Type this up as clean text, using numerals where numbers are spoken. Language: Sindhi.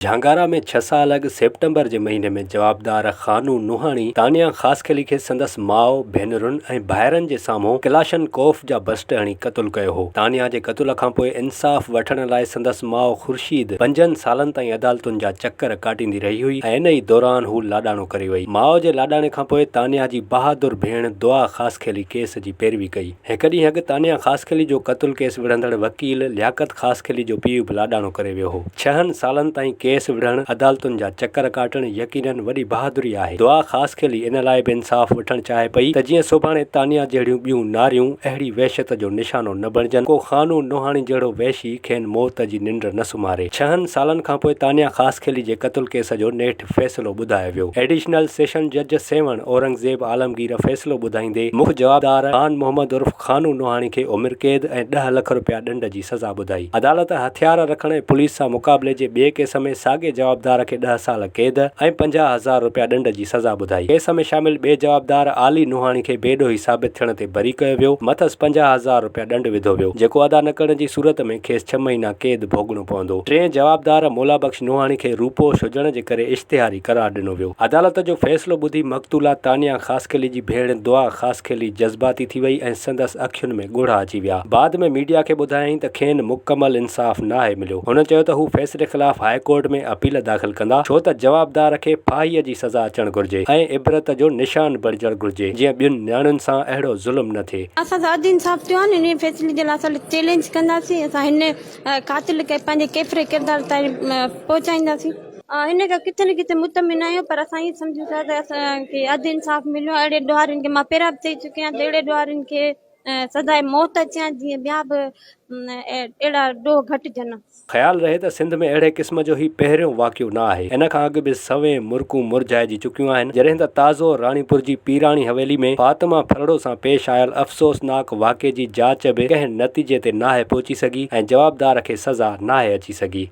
جهانگارا ۾ ڇهه سال اڳ سيپٽمبر جي مهيني ۾ جوابدار خانو نوحاڻي تانيا خاصخيلي کي سندس ماء، ڀينرن ۽ ڀائرن جي سامهون ڪلاشن ڪوف جا بسٽ هڻي قتل ڪيو هو. تانيا جي قتل کانپوء انصاف وٺڻ لاء سندس ماء خورشيد پنجن سالن تائين عدالتن جا چڪر ڪاٽيندي رهي هئي ۽ ان ئي دوران هو لاڏاڻو ڪري وئي. ماء جي لاڏاڻي کانپوء تانيا جي بهادر ڀيڻ دعا خاصخيلي ڪيس جي پيروي ڪئي. هڪ ڏينهن اڳ تانيا خاصخيلي جو قتل ڪيس وڙهندڙ وڪيل لياقت خاصخيلي جو پيء به لاڏاڻو ڪري ويو هو. ڇهن سالن تائين ڪيس وڙهڻ، عدالتن جا چڪر ڪاٽڻ يقينن وڏي بهادري آهي. دعا خاصخيلي ان لاء به انصاف وٺڻ چاهي پئي ته جيئن سڀاڻي تانيا جهڙيون ٻيون ناريون اهڙي وحشت جو نشانو نه بڻجن، ڪو خانو نوحاڻي جهڙو وحشي کين موت جي ننڊ نه سمهاري. ڇهن سالن کانپوء تانيا خاصخيلي جي قتل ڪيس جو نيٺ فيصلو ٻڌايو ويو. ايڊيشنل سيشن جج سيوهڻ اورنگزيب عالمگير فيصلو ٻڌائيندي مک جوابدار خان محمد عرف خانو نوحاڻي کي عمر قيد ۽ ڏهه لک رپيا ڏنڊ جي سزا ٻڌائي. عدالت هٿيار رکڻ ۽ پوليس سان مقابلي جي ٻئي ڪيس ۾ ساڳئي جوابدار کي ڏهه سال قيد ۽ 50,000 رپيا ڏنڊ جي سزا ٻڌائي. ڪيس ۾ شامل ٻئي جوابدار عالي نوحاڻي کي بي ڏوهي ثابت ٿيڻ تي بري ڪيو ويو، مٿس 50,000 رپيا ڏنڊ وڌو ويو، جيڪو ادا نه ڪرڻ جي صورت ۾ کيس ڇهه مهينا قيد ڀوڳڻو پوندو. ٽئين جوابدار مولابخش نوحاڻي کي روپوش هجڻ جي ڪري اشتهاري قرار ڏنو ويو. عدالت جو فيصلو ٻڌي مقتوله تانيا خاصخيلي جي ڀيڻ دعا خاصخيلي جذباتي ٿي وئي ۽ سندس اکين ۾ ڳوڙها اچي ويا. بعد ۾ ميڊيا کي ٻڌايائين ته کين مڪمل انصاف ناهي مليو. هن چيو ته هو فيصلي خلاف هاء ڪورٽ ۾ اپيل داخل ڪندا ڇو ته جوابدار کي ڦاهيء جي سزا اچڻ گهرجي ۽ عبرت جو نشان بڻجڻ گهرجي جيئن ٻين نياڻين سان اهڙو ظلم نه ٿئي. اسان سان اڌ انصاف ٿيو آهي نه انهي فيصلي جي لاء اسان چئلينج ڪنداسين اسان هن قاتل کي پنهنجي ڪيفر ڪردار تائين پهچائينداسين. هن کان ڪٿي نه ڪٿي مطمئن آهيون پر اسان ائين سمجهون ٿا ته اسان کي اڌ انصاف مليو آهي اهڙي ڏوهارين کي مان پهريان به چئي چڪي آهيان ته اهڙي ڏوهارين کي سزاء موت اچي ها جيئن ٻيا به اهڙا ڏوهه گهٽجن. خيال رهي ته سنڌ ۾ اهڙي قسم جو هي پهريون واقعو نه آهي، ان کان اڳ به سوين مرڪون مرجهائجي چڪيون آهن، جڏهن ته تازو راڻيپور جي پيراڻي حويلي ۾ فاطمه ڦرڙو سان پيش آيل افسوسناڪ واقعي جي جاچ به ڪنهن نتيجي تي ناهي پهچي سگهي ۽ جوابدار کي سزا ناهي اچي سگهي.